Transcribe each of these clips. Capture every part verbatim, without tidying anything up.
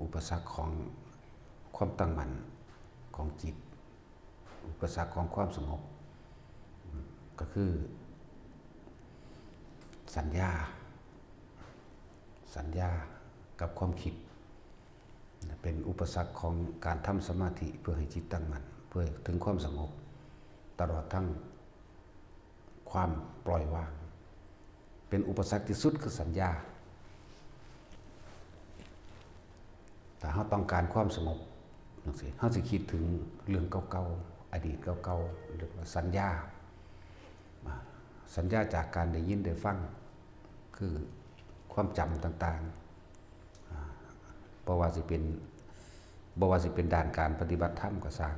อุปสรรคของความตั้งมั่นของจิต อุปสรรคของความสงบ ก็คือสัญญา สัญญากับความคิด เป็นอุปสรรคของการทำสมาธิเพื่อให้จิตตั้งมั่น เพื่อถึงความสงบ ตลอดทั้งความปล่อยวาง เป็นอุปสรรคที่สุดคือสัญญา ถ้าเราต้องการความสงบจังซี้ เราสิคิดถึงเรื่องเก่าๆ อดีตเก่าๆ เรียกว่าสัญญา อ่า สัญญาจากการได้ยินได้ฟัง คือความจำต่างๆ อ่า บ่ว่าสิเป็น บ่ว่าสิเป็นด้านการปฏิบัติธรรมก็ซ่าง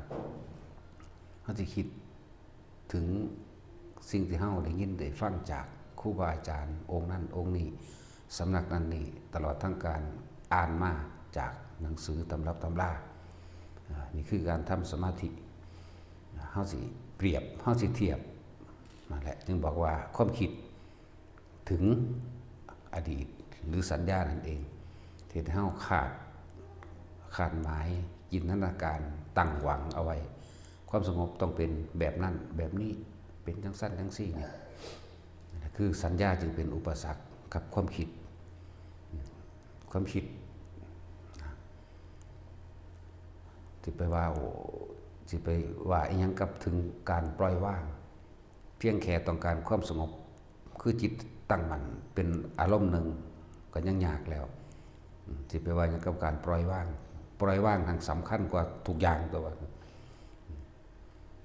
เราสิคิดถึงสิ่งที่เราได้ยินได้ฟังจากครูบาอาจารย์องค์นั้นองค์นี้ สำนักนั้นนี้ ตลอดทั้งการอ่านมาจากหนังสือตำรับตำรา อ่า นี่คือการทำสมาธิ เราสิเปรียบ เราสิเทียบ นั่นแหละ จึงบอกว่าความคิดถึงอดีตหรือสัญญานั่นเอง ที่เราคาด คาดหมาย จินตนาการ ตั้งหวังเอาไว้ ความสงบต้องเป็นแบบนั้น แบบนี้ เป็นจังซั่นจังซี้นี่ คือสัญญาจึงเป็นอุปสรรคกับความคิด ความคิด สิไปว่า โอ้ สิไปว่าอิหยังกับถึงการปล่อยวาง เพียงแค่ต้องการความสงบ คือจิตตั้งมั่นเป็นอารมณ์หนึ่ง ก็ยังยากแล้ว อืม สิไปว่าหยังกับการปล่อยวาง ปล่อยวางหั้นสำคัญกว่าทุกอย่างตัวว่า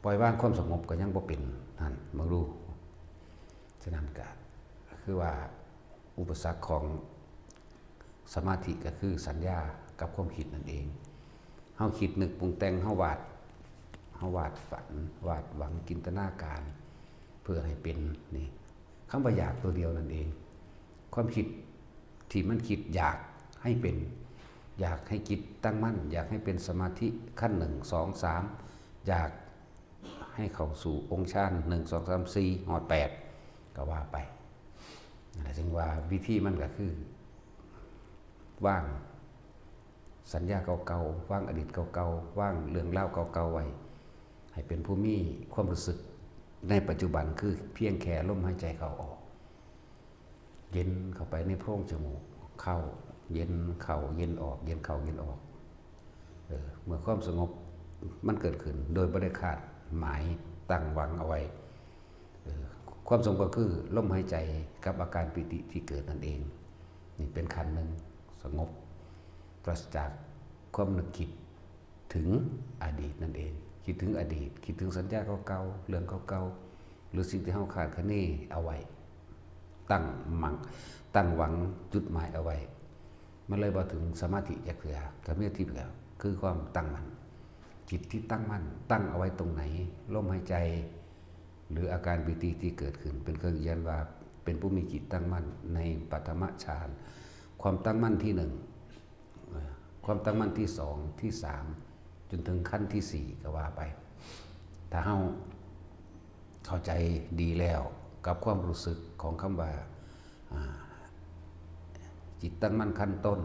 ปล่อยวางความสงบก็ยังบ่เป็น นั่น เบิ่งดู ฉะนั้นก็คือว่าอุปสรรคของสมาธิก็คือสัญญากับความคิดนั่นเอง เฮาคิดนึกปรุงแต่ง เฮาวาด เฮาวาดฝัน วาดหวังจินตนาการ เพื่อให้เป็น นี่ คำว่าอยากตัวเดียวนั่นเอง ความคิดที่มันคิดอยากให้เป็น อยากให้จิตตั้งมั่น อยากให้เป็นสมาธิขั้นหนึ่ง สอง สาม อยากให้เข้าสู่องค์ฌาน หนึ่ง สอง สาม สี่ ฮอด แปด ก็ว่าไป นั่นแหละ จึงว่าวิธีมันก็คือ วางสัญญาเก่าๆ วางอดีตเก่าๆ วางเรื่องราวเก่าๆ ไว้ ให้เป็นผู้มีความรู้สึกในปัจจุบัน คือเพียงแค่ลมหายใจเข้าออก เย็นเข้าไปในโพรงจมูก เข้า เย็นเข้า เย็นออก เย็นเข้า เย็นออก เออ เมื่อความสงบมันเกิดขึ้นโดยบ่ได้คาดหมายตั้งหวังเอาไว้ เออ ความสงบก็คือลมหายใจกับอาการปีติที่เกิดนั่นเอง นี่เป็นขั้นหนึ่ง สงบ ปราศจากความนึกคิดถึงอดีตนั่นเอง คิดถึงอดีต คิดถึงสัญญาเก่าๆ เรื่องเก่าๆ หรือสิ่งที่เฮาคาดคะเนเอาไว้ ตั้งมั่ง ตั้งหวังจุดหมายเอาไว้ มันเลยบ่ถึงสมาธิจักเทื่อ ก็มีที่เดียว คือความตั้งมั่น จิตที่ตั้งมั่น ตั้งเอาไว้ตรงไหน ลมหายใจ หรืออาการปีติที่เกิดขึ้น เป็นเครื่องยืนยันว่าเป็นผู้มีจิตตั้งมั่นในปฐมฌาน ความตั้งมั่นที่หนึ่ง เอ่อ ความตั้งมั่นที่สอง ที่สาม จนถึงขั้นที่สี่ ก็ว่าไป ถ้าเฮาเข้าใจดีแล้วกับความรู้สึกของคำว่า อ่า จิตตั้งมั่นขั้นต้น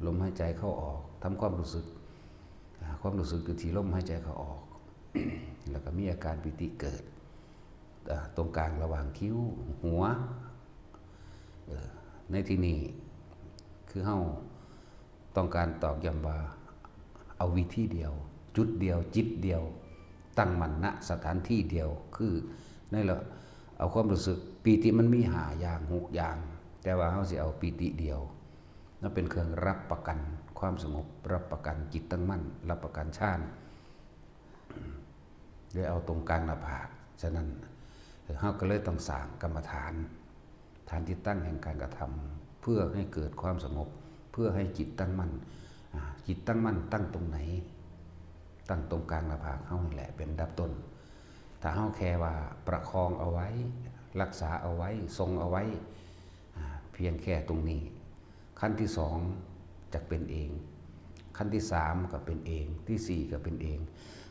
ลมหายใจเข้าออก ทำความรู้สึก อ่า ความรู้สึกอยู่ที่ลมหายใจเข้าออก แล้วก็มีอาการปีติเกิด อ่า ตรงกลางระหว่างคิ้ว หัว เอ่อ ในที่นี้คือเฮาต้องการตอกย้ำว่า เอาวิธีเดียว จุดเดียว จิตเดียว ตั้งมั่น ณ สถานที่เดียว คือในละ เอาความรู้สึก ปีติมันมีห้าอย่าง หกอย่าง แต่ว่าเฮาสิเอาปีติเดียว นั่นเป็นเครื่องรับประกันความสงบ รับประกันจิตตั้งมั่น รับประกันฌาน โดยเอาตรงกลางหน้าผาก ฉะนั้น เฮาก็เลยต้องสร้างกรรมฐาน ฐานที่ตั้งแห่งการกระทำ เพื่อให้เกิดความสงบ เพื่อให้จิตตั้งมั่น อ่า จิตตั้งมั่นตั้งตรงไหน ตั้งตรงกลางหน้าผากเฮานี่แหละเป็นอันดับต้น ถ้าเฮาแค่ว่าประคองเอาไว้ รักษาเอาไว้ ทรงเอาไว้ อ่า เพียงแค่ตรงนี้ ขั้นที่สองจะเป็นเอง ขั้นที่สามก็เป็นเอง ที่สี่ก็เป็นเอง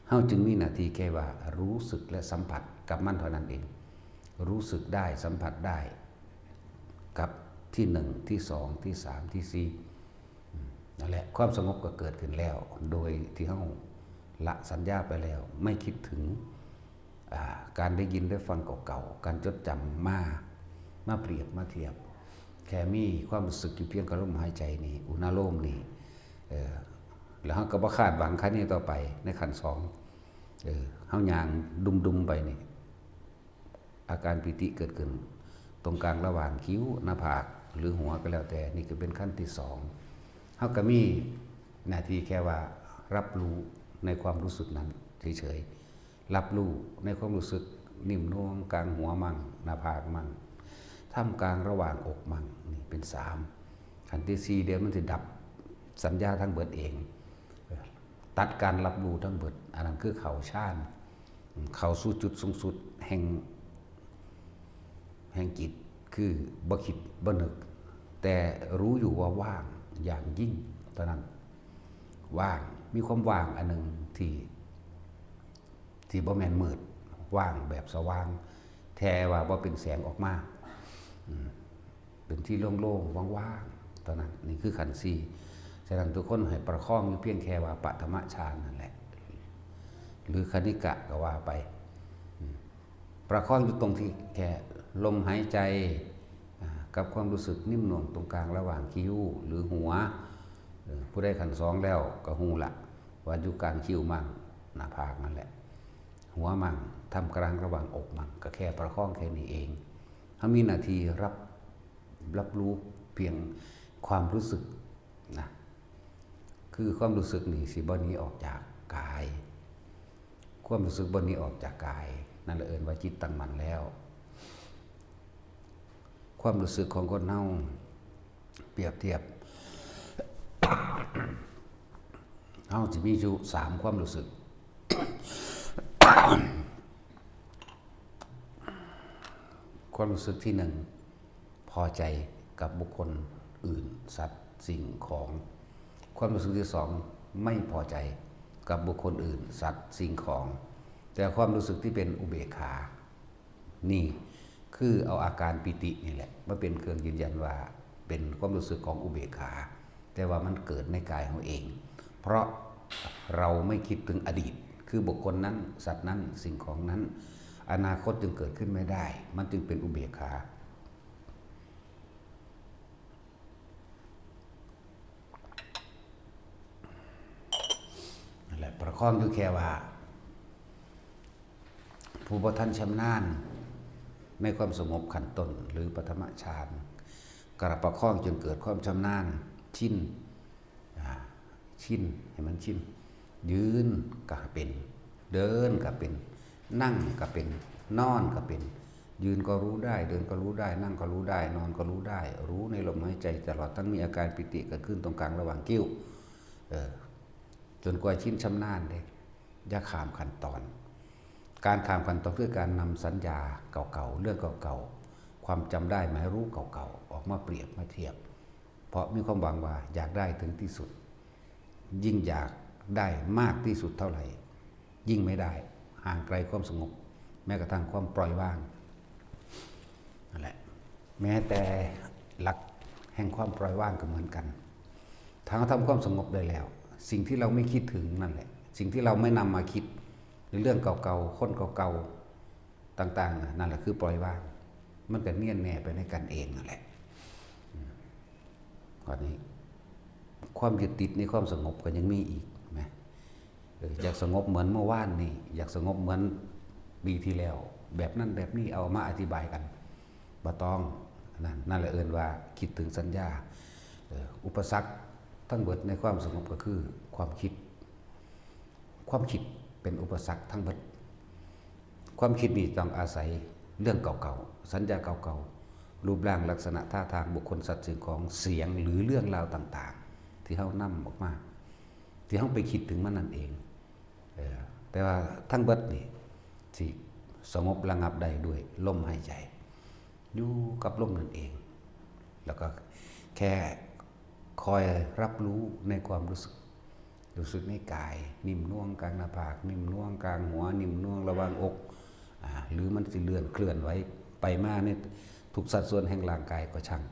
เฮาจึงมีหน้าที่แค่ว่ารู้สึกและสัมผัสกับมันเท่านั้นเอง รู้สึกได้ สัมผัสได้ กับที่หนึ่ง ที่สอง ที่สาม ที่สี่ อืม นั่นแหละ ความสงบก็เกิดขึ้นแล้ว โดยที่เฮาละสัญญาไปแล้ว ไม่คิดถึง อ่า การได้ยินได้ฟังเก่าๆ การจดจำมา มาเปรียบมาเทียบ แค่มีความรู้สึกอยู่เพียงกับลมหายใจนี่ อุณาโลมนี่ เออ แล้วเฮาก็บ่คาดหวังขั้นนี้ต่อไป ในขั้นสอง เออ เฮาย่างดุมๆไปนี่ อาการปีติเกิดขึ้น ตรงกลางระหว่างคิ้ว หน้าผาก หรือหัวก็แล้วแต่ นี่ก็เป็นขั้นที่สอง เฮาก็มีหน้าที่แค่ว่ารับรู้ในความรู้สึกนั้นเฉยๆ รับรู้ในความรู้สึกนิ่มนวลกลางหัวมั่ง หน้าผากมั่ง ท่ามกลางระหว่างอกมั่ง นี่เป็นสาม ขั้นที่สี่ เดี๋ยวมันสิดับสัญญาทั้งเบิดเอง ตัดการรับรู้ทั้งเบิด อันนั้นคือเข้าฌาน เข้าสู่จุดสูงสุดแห่ง แห่งจิต คือบ่คิดบ่นึก แต่รู้อยู่ว่าว่างอย่างยิ่งเท่านั้น ว่าง มีความว่างอันหนึ่งที่ ที่บ่แม่นมืด ว่างแบบสว่าง แท้ว่าบ่เป็นแสงออกมา อืม เป็นที่โล่งๆ ว่างๆ เท่านั้น นี่คือขั้นสี่ ฉะนั้นทุกคนให้ประคองอยู่เพียงแค่ว่าปฐมฌานนั่นแหละ หรือคณิกะก็ว่าไป อืม ประคองอยู่ตรงที่แค่ลมหายใจ อ่า กับความรู้สึกนิ่มนวลตรงกลางระหว่างคิ้วหรือหัว เออ ผู้ใดขั้นสองแล้วก็ฮู้ละ ว่าอยู่กลางคิ้วมั่ง หน้าผากนั่นแหละ หัวมั่ง ท่ามกลางระหว่างอกมั่ง ก็แค่ประคองแค่นี้เอง เฮามีหน้าที่รับ รับรู้เพียงความรู้สึกนะ คือความรู้สึกนี่สิบ่หนีออกจากกาย ความรู้สึกบ่หนีออกจากกาย นั่นแหละเอิ้นว่าจิตตั้งมั่นแล้ว ความรู้สึกของคนเฮา เปรียบเทียบ เฮาสิมีอยู่สามความรู้สึก ความรู้สึกที่หนึ่ง พอใจกับบุคคลอื่น สัตว์ สิ่งของ ความรู้สึกที่สอง ไม่พอใจกับบุคคลอื่น สัตว์ สิ่งของ แต่ความรู้สึกที่เป็นอุเบกขา นี่คือเอาอาการปีตินี่แหละมาเป็นเครื่องยืนยันว่าเป็นความรู้สึกของอุเบกขา แต่ว่ามันเกิดในกายของเอง เพราะเราไม่คิดถึงอดีต คือบุคคลนั้น สัตว์นั้น สิ่งของนั้น อนาคตจึงเกิดขึ้นไม่ได้ มันจึงเป็นอุเบกขา นั่นแหละ ประคองอยู่แค่ว่า ผู้บ่ทันชำนาญในความสงบขั้นต้นหรือปฐมฌาน กระประคองจนเกิดความชำนาญ ชิน อ่า ชิน ให้มันชิน ยืนก็เป็น เดินก็เป็น นั่งก็เป็น นอนก็เป็น ยืนก็รู้ได้ เดินก็รู้ได้ นั่งก็รู้ได้ นอนก็รู้ได้ รู้ในลมหายใจตลอดทั้งมีอาการปีติเกิดขึ้นตรงกลางระหว่างคิ้ว เออ จนกว่าชินชำนาญเด้ อย่าข้ามขั้นตอน การข้ามขั้นตอนคือการนำสัญญาเก่าๆ เรื่องเก่าๆ ความจำได้หมายรู้เก่าๆ ออกมาเปรียบมาเทียบ เพราะมีความหวังว่าอยากได้ถึงที่สุด ยิ่งอยากได้มากที่สุดเท่าไหร่ ยิ่งไม่ได้ ห่างไกลความสงบ แม้กระทั่งความปล่อยวาง นั่นแหละ แม้แต่หลักแห่งความปล่อยวางก็เหมือนกัน ถ้าเราทำความสงบได้แล้ว สิ่งที่เราไม่คิดถึงนั่นแหละ สิ่งที่เราไม่นำมาคิด หรือเรื่องเก่าๆ คนเก่าๆ ต่างๆ น่ะ นั่นแหละคือปล่อยวาง มันก็เนียนแน่ไปในกันเองนั่นแหละ อืม ข้อนี้ ความยึดติดในความสงบก็ยังมีอีกนะ เออ อยากสงบเหมือนเมื่อวานนี่ อยากสงบเหมือนปีที่แล้ว แบบนั้นแบบนี้เอามาอธิบายกัน บ่ต้อง นั่น นั่นแหละเอิ้นว่าคิดถึงสัญญา เออ อุปสรรคทั้งเบิดในความสงบก็คือความคิด ความคิดเป็นอุปสรรคทั้งเบิด ความคิดนี่ต้องอาศัยเรื่องเก่าๆ สัญญาเก่าๆ รูปร่างลักษณะท่าทางบุคคลสัตว์สิ่งของเสียงหรือเรื่องราวต่างๆ ที่เฮานำออกมา ที่เฮาไปคิดถึงมันนั่นเอง เออ แต่ว่าทั้งเบิดนี่สิสงบระงับได้ด้วยลมหายใจ อยู่กับลมนั่นเอง แล้วก็แค่คอยรับรู้ในความรู้สึก รู้สึกในกาย นิ่มนวลกลางหน้าผาก นิ่มนวลกลางหัว นิ่มนวลระหว่างอก อ่า หรือมันสิเลื่อนเคลื่อนไหวไปมาในทุกสัดส่วนแห่งร่างกายก็ช่าง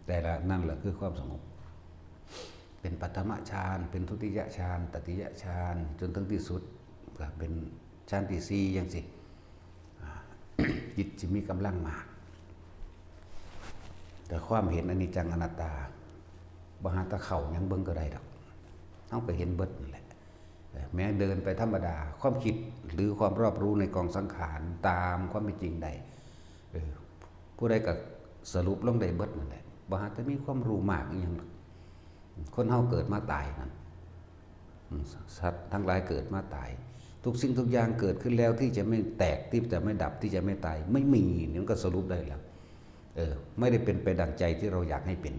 แต่ละนั่นแหละคือความสงบ เป็นปฐมฌาน เป็นทุติยฌาน ตติยฌาน จนถึงที่สุดก็เป็นฌานที่สี่จั่งซี้ อ่า จิตสิมีกำลังมาก แต่ความเห็นอนิจจังอนัตตา บ่หาแต่เข้าหยังเบิ่งก็ได้ดอก เฮาก็เห็นเบิดนั่นแหละ เออ แม้เดินไปธรรมดา ความคิดหรือความรอบรู้ในกองสังขารตามความเป็นจริงได้ เออ ผู้ใดก็สรุปลงได้เบิดนั่นแหละ บ่หาแต่มีความรู้มากอีหยังดอก คนเฮาเกิดมาตายนั่น อืม สัตว์ทั้งหลายเกิดมาตาย ทุกสิ่งทุกอย่างเกิดขึ้นแล้วที่จะไม่แตก ที่จะไม่ดับ ที่จะไม่ตาย ไม่มี นี่มันก็สรุปได้แล้ว เออ ไม่ได้เป็นไปดั่งใจที่เราอยากให้เป็น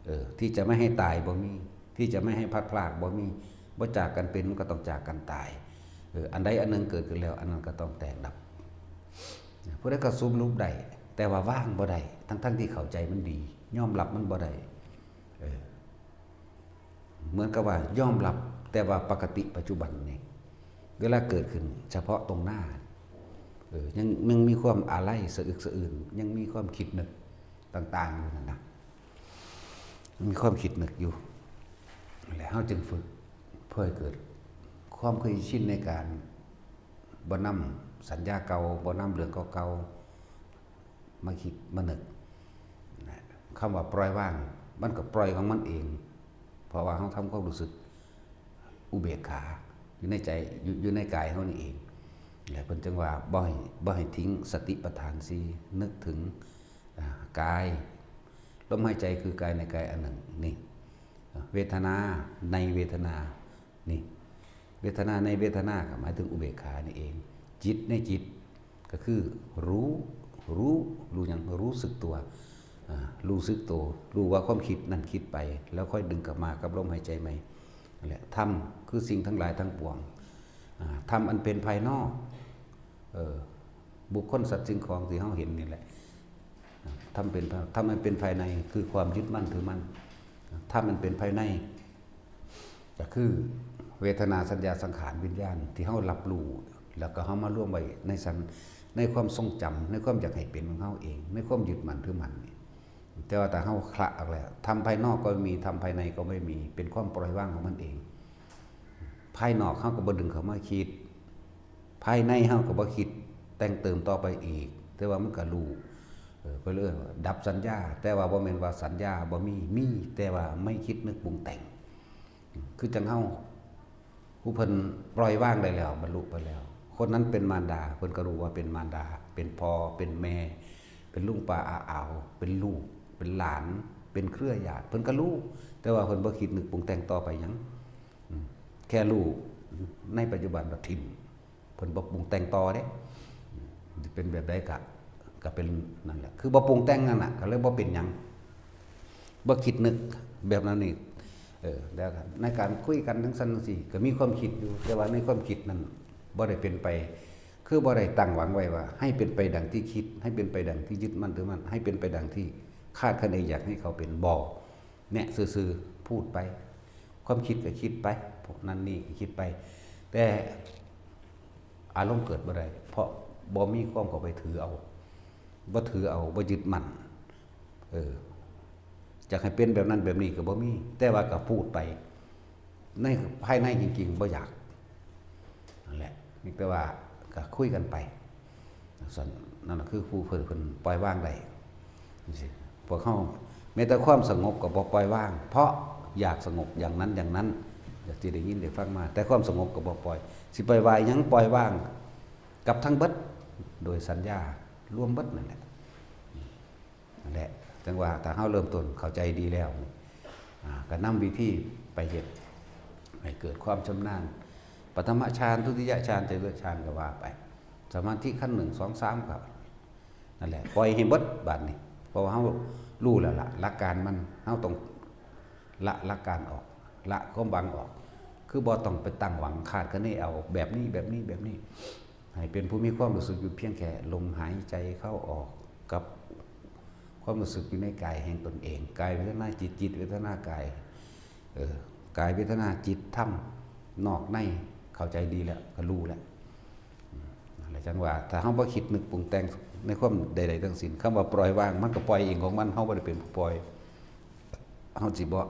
เออ ที่จะไม่ให้ตายบ่มี ที่จะไม่ให้พลัดพรากบ่มี บ่จากกันเป็นมันก็ต้องจากกันตาย เออ อันใดอันหนึ่งเกิดขึ้นแล้ว อันนั้นก็ต้องแตกดับ ผู้ใดก็สรุปได้ แต่ว่าวางบ่ได้ ทั้งๆที่เข้าใจมันดี ยอมรับมันบ่ได้ เออ เหมือนกับว่ายอมรับ แต่ว่าปกติปัจจุบันนี่ เวลาเกิดขึ้นเฉพาะตรงหน้า เออ ยัง ยังมีความอาลัยสะอึกสะอื้น ยังมีความคิดนึกต่างๆอยู่นั่นนะ มีความคิดนึกอยู่ นั่นแหละ เฮาจึงฝึกเพื่อให้เกิดความเคยชินในการบ่นำสัญญาเก่า บ่นำเรื่องเก่าๆ มาคิดมานึกนะ คำว่าปล่อยวาง มันก็ปล่อยของมันเอง เพราะว่าเฮาทำความรู้สึกอุเบกขาอยู่ในใจ อยู่ อยู่ในกายเฮานี่เอง และเพิ่นจึงว่าบ่ให้ บ่ให้ทิ้งสติปัฏฐานสี่ นึกถึง อ่า กาย ลมหายใจคือกายในกายอันหนึ่ง นี่ เวทนาในเวทนา นี่ เวทนาในเวทนาก็หมายถึงอุเบกขานี่เอง จิตในจิต ก็คือรู้ รู้ รู้หยัง รู้สึกตัว อ่า รู้สึกตัว รู้ว่าความคิดนั่นคิดไป แล้วค่อยดึงกลับมากับลมหายใจใหม่ นั่นแหละ ธรรมคือสิ่งทั้งหลายทั้งปวง อ่า ธรรมอันเป็นภายนอก เออ บุคคลสัตว์สิ่งของที่เฮาเห็นนี่แหละ ธรรมเป็น ธรรมอันเป็นภายในคือความยึดมั่นถือมั่น ธรรมอันเป็นภายใน ก็คือเวทนาสัญญาสังขารวิญญาณที่เฮารับรู้ แล้วก็เฮามารวมไว้ในสัน ในความทรงจำ ในความอยากให้เป็นของเฮาเอง ในความยึดมั่นถือมั่นนี่ แต่ว่าถ้าเฮาคละออกแล้ว ธรรมภายนอกก็มี ธรรมภายในก็ไม่มี เป็นความปล่อยวางของมันเอง ภายนอกเฮาก็บ่ดึงเข้ามาคิด ภายในเฮาก็บ่คิดแต่งเติมต่อไปอีก แต่ว่ามันก็รู้ เออ ไปเรื่อย ดับสัญญา แต่ว่าบ่แม่นว่าสัญญาบ่มี มี แต่ว่าไม่คิดนึกปรุงแต่ง คือจั่งเฮา ผู้เพิ่นปล่อยวางได้แล้ว บรรลุไปแล้ว คนนั้นเป็นมารดา เพิ่นก็รู้ว่าเป็นมารดา เป็นพ่อ เป็นแม่ เป็นลุงป้าอาอาว เป็นลูก เป็นหลาน เป็นเครือญาติ เพิ่นก็รู้ แต่ว่าเพิ่นบ่คิดนึกปรุงแต่งต่อไปหยัง อืม แค่รู้ในปัจจุบันก็ถิ่ม เพิ่นบ่ปรุงแต่งต่อเด้ สิเป็นแบบใดก็ ก็เป็นนั่นแหละ คือบ่ปรุงแต่งนั่นน่ะ ก็เลยบ่เป็นหยัง บ่คิดนึกแบบนั้นนี่ เออ แล้วก็ในการคุยกันจั่งซั้นจั่งซี้ ก็มีความคิดอยู่ แต่ว่าในความคิดนั้นบ่ได้เป็นไป คือบ่ได้ตั้งหวังไว้ว่า ให้เป็นไปดังที่คิด ให้เป็นไปดังที่ยึดมั่นถือมั่น ให้เป็นไปดังที่คาดคะเนอยากให้เขาเป็น บ่ แนะซื่อๆ พูดไป ความคิดก็คิดไป พวกนั้นนี่ก็คิดไป แต่อารมณ์เกิดบ่ได้ เพราะบ่มีความเข้าไปถือเอา บ่ถือเอา บ่ยึดมั่น เออ อยากให้เป็นแบบนั้นแบบนี้ก็บ่มี แต่ว่าก็พูดไป ในภายในจริงๆ บ่อยาก นั่นแหละ มีแต่ว่าก็คุยกันไป ซั่น นั่นน่ะคือผู้เพิ่น เพิ่นปล่อยวางได้ จั่งซี้ พวกเฮาแม้แต่ความสงบก็บ่ปล่อยวาง เพราะอยากสงบอย่างนั้นอย่างนั้น อยากสิได้ยินได้ฟังมา แต่ความสงบก็บ่ปล่อย สิไปว่าหยัง ปล่อยวางกับทั้งเบิด โดยสัญญารวมเบิดนั่นแหละ นั่นแหละ จั่งว่าถ้าเฮาเริ่มต้นเข้าใจดีแล้ว อ่า ก็นำวิธีไปเฮ็ดให้เกิดความชำนาญ ปฐมฌาน ทุติยฌาน จตุตฌานก็ว่าไป สมาธิขั้นหนึ่ง สอง สาม ก็ นั่นแหละ ปล่อยให้เบิดบาดนี้ เพราะว่าเฮารู้แล้วล่ะ หลักการมัน เฮาต้องละหลักการออก ละความหวังออก คือบ่ต้องไปตั้งหวังคาดคะเนเอาแบบนี้ แบบนี้ แบบนี้ ให้เป็นผู้มีความรู้สึกอยู่เพียงแค่ลมหายใจเข้าออกกับความรู้สึกอยู่ในกายแห่งตนเอง กายเวทนาจิต จิตเวทนากาย เออ กายเวทนาจิตธรรม นอกในเข้าใจดีแล้ว ก็รู้แล้ว อืม นั่นแหละจั่งว่า ถ้าเฮาบ่คิดนึกปรุงแต่งในความใดๆทั้งสิ้น คำว่าปล่อยวาง มันก็ปล่อยเองของมัน เฮาบ่ได้เป็นผู้ปล่อย เฮาสิบ่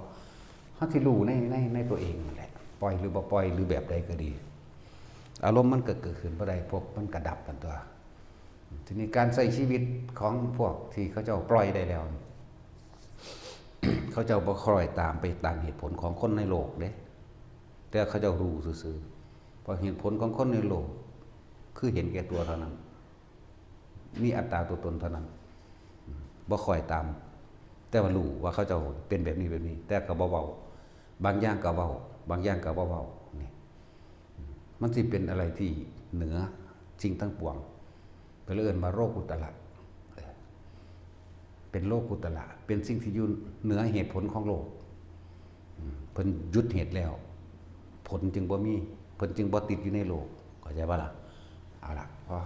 มันสิรู้ในในในตัวเองนั่นแหละ ปล่อยหรือบ่ปล่อยหรือแบบใดก็ดี อารมณ์มันก็เกิดขึ้นบ่ได้ พบมันก็ดับกันตัว ทีนี้การใช้ชีวิตของพวกที่เขาเจ้าปล่อยได้แล้ว เขาเจ้าบ่คอยตามไปตามเหตุผลของคนในโลกเด้ แต่เขาเจ้ารู้ซื่อๆ เพราะเหตุผลของคนในโลก คือเห็นแก่ตัวเท่านั้น มีอัตตาตัวตนเท่านั้น บ่คอยตาม แต่ว่ารู้ว่าเขาเจ้าเป็นแบบนี้แบบนี้ แต่ก็บ่เว้า บางอย่างก็เว้า บางอย่างก็บ่เว้า นี่ มันสิเป็นอะไรที่เหนือสิ่งทั้งปวง เพิ่นเลยเอิ้นว่าโลกุตตระ เออ เป็นโลกุตตระ เป็นสิ่งที่อยู่เหนือเหตุผลของโลก อืม เพิ่นหยุดเหตุแล้ว ผลจึงบ่มี เพิ่นจึงบ่ติดอยู่ในโลก เข้าใจบ่ล่ะ เอาล่ะ พอ